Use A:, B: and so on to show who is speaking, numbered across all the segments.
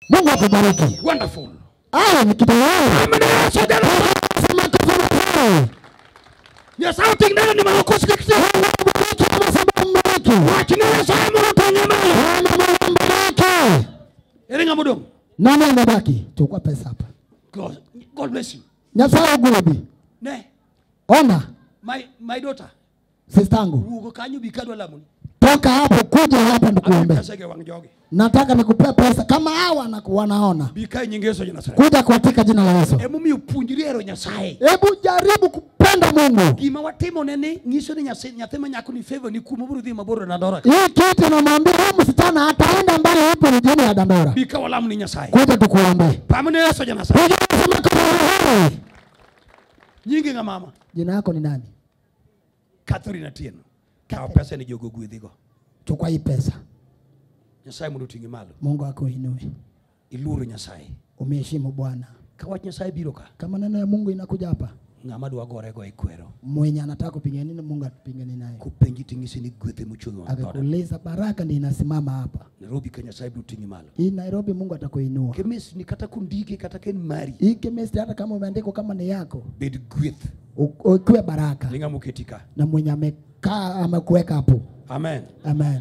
A: Mungu akubariki.
B: Wonderful.
A: Aya ni kitu
B: Amene Yesu jana.
A: Sema kwa
B: Nyasaye ting'ne ni malo kosik kiti.
A: Mungu akubariki kama sababu mbariki.
B: Wach ni Nyasaye mondo oting'e malo.
A: Bwana Mungu mbariki.
B: Ere ng'ama odong'?
A: Nani amebaki? Chukua pesa hapa.
B: God, God bless you.
A: Nyasaye ogwedhi.
B: Ne,
A: Ona
B: my daughter.
A: sistangu,
B: Wuog kanyo bi kadwa lamoni.
A: toka hapo kuja hapa nikuombe.
B: Pesa ge wang' jogi.
A: Nataka nikupe pesa kama hawa wanaona.
B: Bi ka e nying Yesu ja Nazareth.
A: Kuja katika jina la Yesu.
B: Emomiyo puonjri hero Nyasaye.
A: Hebu jaribu kupenda Mungu.
B: Gima watimo ne ni nyiso ni Nyasaye nyathi ma nyako ni favor ni kuom obiro dhi mabor na Dandora. ka.
A: Hii kitu namwambia huyu msichana ataenda mbali hapo mjini ya Dandora.
B: Bi ka walam ni Nyasaye.
A: Kuja tukuombe.
B: Pamne Yesu ja Nazareth.
A: Kuja kusema kwa roho.
B: Nyingi ng'a mama?
A: Jina yako ni nani?
B: Catherine Atieno. Kaw pesa ni jogo gwedhigo.
A: Chukua hii pesa.
B: Nyasaye mondo oting'i malo.
A: Mungu akuinue.
B: Iluoro Nyasaye.
A: Umeheshimu Bwana.
B: Ka wach Nyasaye biro ka,
A: Kama neno ya Mungu inakuja hapa,
B: ng'ama dwa gorego e kwero.
A: mwenye anataka kupigania nini Mungu atupiganie naye.
B: Kopenji ting'isi ni gwethe mochung' e wang' dhoda.
A: Akikuuliza baraka ndiyo inasimama hapa.
B: Nairobi ka Nyasaye biro ting'i malo.
A: Hii Nairobi Mungu atakuinua.
B: Chemist ni kata kondike kata ka en mari.
A: Hii chemist hata kama umeandikwa kama ni yako,
B: Bed gweth
A: ukuwe baraka
B: ni ng'ama oketi ka.
A: na mwenye amekaa amekuweka hapo.
B: Amen.
A: Amen.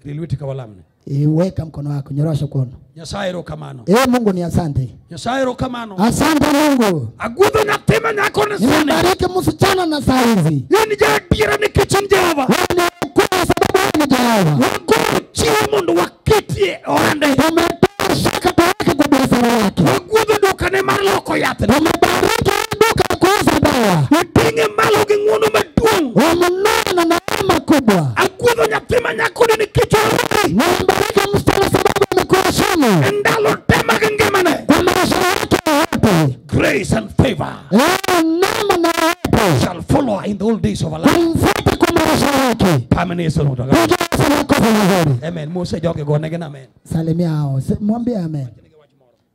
B: Rie lweti ka walamne.
A: Iweka mkono wako, nyorosha mkono.
B: Nyasaye erokamano.
A: Ee Mungu ni asante.
B: Nyasaye erokamano.
A: Asante Mungu.
B: Agwedho nyathi ma nyako ni sani.
A: Nimebariki msichana na saa hizi.
B: In jaadiera nikech in Jehova.
A: Wewe ni mkuu kwa sababu wewe ni Jehova.
B: Wagolo chiwo mondo waketie ohande.
A: Tumetoa shaka tuweke kwa biashara yake.
B: Wagwedho dukane mar loko yath.
A: Tumebariki duka la kuuza dawa.
B: Wating'e malo gi ng'wono maduong'.
A: Wamnunue na neema kubwa.
B: Agwedho nyathi ma nyakoni nikech oheri.
A: Nimembariki msichana sababu amekuheshimu
B: E ndalo te mag ngimane.
A: kwa maisha yake yote.
B: Grace and favor
A: Leo neema na uwepo
B: shall follow her in the old days of her life.
A: kumfuata kwa maisha yake.
B: Pamene Yesu mondo agam.
A: Piga Yesu makofi mazuri.
B: Amen. Mose jogi gonegi na amen.
A: Salimia hao, mwambie amen.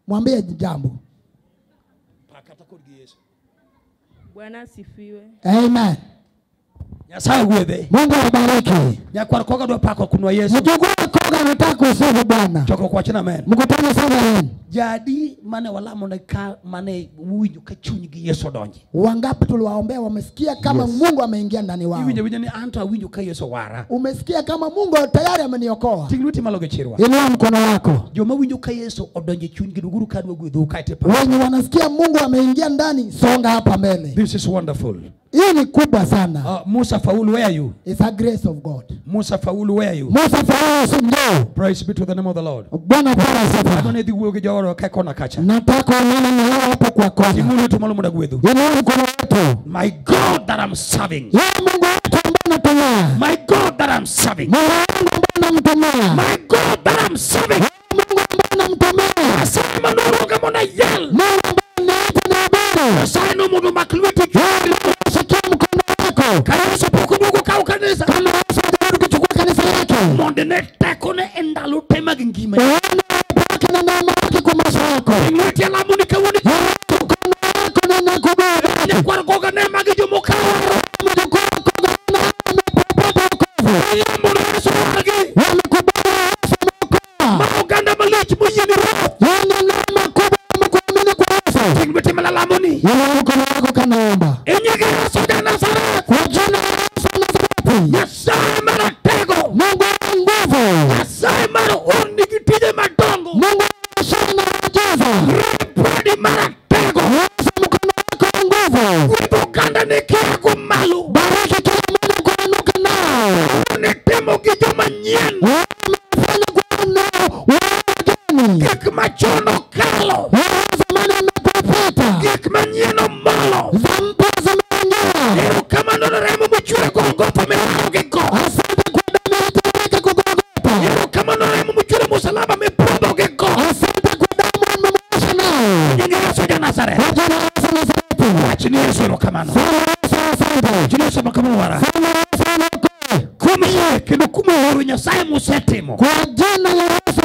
A: Mwambie jambo.
B: Pakata kodgi Yesu.
C: Bwana asifiwe.
A: Amen.
B: Nyasaye gwedhe.
A: Mungu awabariki.
B: Nyakwar koga dwa pako kunwa Yesu.
A: Mjukuu wa Koga anataka kusifu Bwana.
B: Chokruok wach na amen.
A: Mkutano sana.
B: Jadi mane walamo ne ka mane winjo ka chunygi Yesu odonje.
A: Wangapi tuliwaombea wamesikia kama
B: Yes.
A: Mungu ameingia ndani wao.
B: Iwinjo winjo ni anto awinjo ka Yesu wara.
A: Umesikia kama Mungu tayari ameniokoa.
B: Ting' lweti malo gi chirwa.
A: Inua mkono wako.
B: Joma winjo ka Yesu odonje chunygi duguru kadwa gwedhou kae te pa.
A: Wenye wanasikia Mungu ameingia ndani, songa hapa mbele.
B: This is wonderful.
A: Hii ni kubwa sana.
B: Musa Faulu, where are you?
A: It's a grace of God.
B: Musa Faulu, where are you?
A: Musa Faulu, njoo.
B: Praise be to the name of the Lord.
A: Bwana bora sifa.
B: Adwa dhi wuoyo gi jooro ka kona kacha.
A: Nataka uonane na wao hapo kwa kona.
B: Ting'uru lwetu malo mondo agwedhu.
A: Inua mkono wetu.
B: My God that I'm serving.
A: Yeye Mungu wetu ambaye natumia.
B: My God that I'm serving.
A: Mungu wangu ambaye namtumia.
B: My God that I'm serving.
A: Mungu ambaye namtumia.
B: Nyasaye manoluonga mondo ayal.
A: Mungu ambaye niita nihubiri.
B: Nyasaye no mondo omak lweti.
A: Shikia mkono wako.
B: Ka Yesu pok oduogo kawo kanisa.
A: Kama Yesu hajarudi kuchukua kanisa lake.
B: Mondo ine tekone e ndalo te mag ngimani.
A: Uone uwepo wake na neema yake kwa maisha yako.
B: Ting' lweti alamo ni kawuono.
A: Mkono wako na nakubariki.
B: Nyakwar goga ne magi jomokawo.
A: Mjukuu wako na amepata wokovu.
B: Alamo ni Yesu wargi.
A: Wamekubali Yesu ameokoa.
B: Ma oganda malich moyie ni Ruoth.
A: Wenye neema kubwa wamekuamini kwa Yesu.
B: Ting' lweti malo alamo ni.
A: Inua mkono wako kanaomba.
B: E nying Yesu ja Nazareth.
A: Kwa jina la Yesu wa Nazareti.
B: Nyasaye maratego.
A: Mungu wa nguvu.
B: Nyasaye mar honni gi tije madongo.
A: Mungu wa ishara na miujiza.
B: Rebadi maratego.
A: Yesu mkono wako wa nguvu.
B: Gwedh oganda ni kiago malo.
A: Bariki kila mmoja kuinuka nao.
B: Ne timo gi joma nyien.
A: Wamefanya kuwa nao wageni.
B: Gik machon okalo.
A: Wao zamani wamekupita.
B: Gik manyien omolo.
A: Za mpya zimeingia.
B: Erokamano ne remo mochwer Golgotha milarogi go.
A: Asante kwa damu iliyotoweka kwa Golgotha.
B: Erokamano ne remo mochwer e msalaba mipuodhogi go.
A: Asante kwa damu umemwosha nao.
B: Nying Yesu ja Nazareth.
A: Kwa jina la Yesu Nazareti.
B: Wach ni Yesu erokamano.
A: Sema Yesu asante.
B: Wach ni Yesu erokamano wara.
A: Sema Yesu ameokoa.
B: Kuom yie kendo kuom horo Nyasaye mosetimo.
A: Kwa jina la Yesu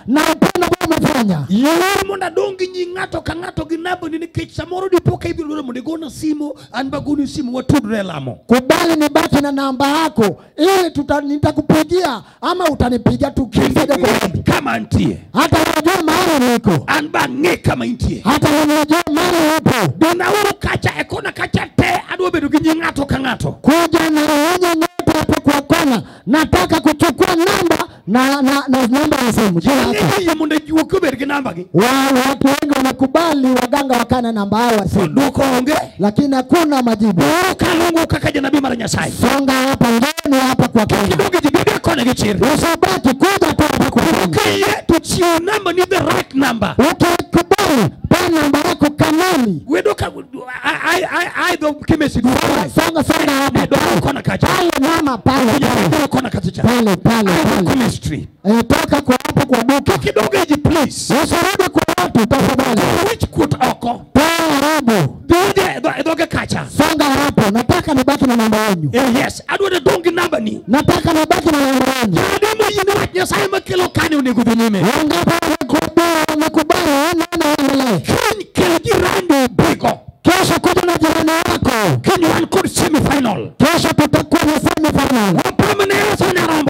A: na upendo ambao umefanya.
B: Yier mondo adong gi nying ng'ato ka ng'ato gi nambani nikech samoro dipo ka ibiro dwaro mondo igona simu an bagoni simu watudre e lamo.
A: Kubali nibaki na namba yako ili nitakupigia ama utanipigia tukisaidia kwa maombi.
B: Kama antie.
A: Hata unajua mahali uliko.
B: An bang'e kama intie.
A: Hata mimi najua mahali upo.
B: Donauru kacha e kona kacha te adwa bedo gi nying ng'ato ka ng'ato.
A: Kuja na wenye nyote hapo kwa kona. Nataka kuchukua namba na namba ya simu. Jina lako.
B: Ng'eyo mondo juok obed gi namba gi.
A: Watu wengi wanakubali waganga wakana namba yao ya simu.
B: Dwoko onge.
A: Lakini hakuna majibu.
B: Kalungu kaka janabii mar Nyasaye.
A: Songa hapa, njoni hapa kwa kona.
B: Kidogo ji bede kona gi chir.
A: Usibaki, kuja tu hapa kwa kona.
B: Kiyie to chiw namba ni the right number.
A: Ukikubali, pa namba yako kamili.
B: Wedo ka ai dho kimesi duoko.
A: Songa songa hapa.
B: Dwoko kona kacha.
A: Pale mama, pale pale.
B: Dwoko kona kacha.
A: Pale pale pale.
B: Chemistry.
A: Toka kwa hapo kwa duka.
B: Kidogo ji please.
A: Usirudi kwa watu tafadhali.
B: Wich kuot oko.
A: Toa aibu.
B: Dhoge dhoge kacha.
A: Songa hapo. Nataka nibaki na namba yenu.
B: Yes, adwa dong gi namba ni.
A: Nataka nibaki na namba yenu.
B: Jademo yie wach Nyasaye makelo kane onego dhi nyime.
A: Wangapi wamekubali neno waendelee?
B: Kiny kel jirani obigo.
A: Kesho kuja na jirani wako.
B: Kiny wan kod semi final.
A: Kesho tutakuwa na semi final.
B: Wapamne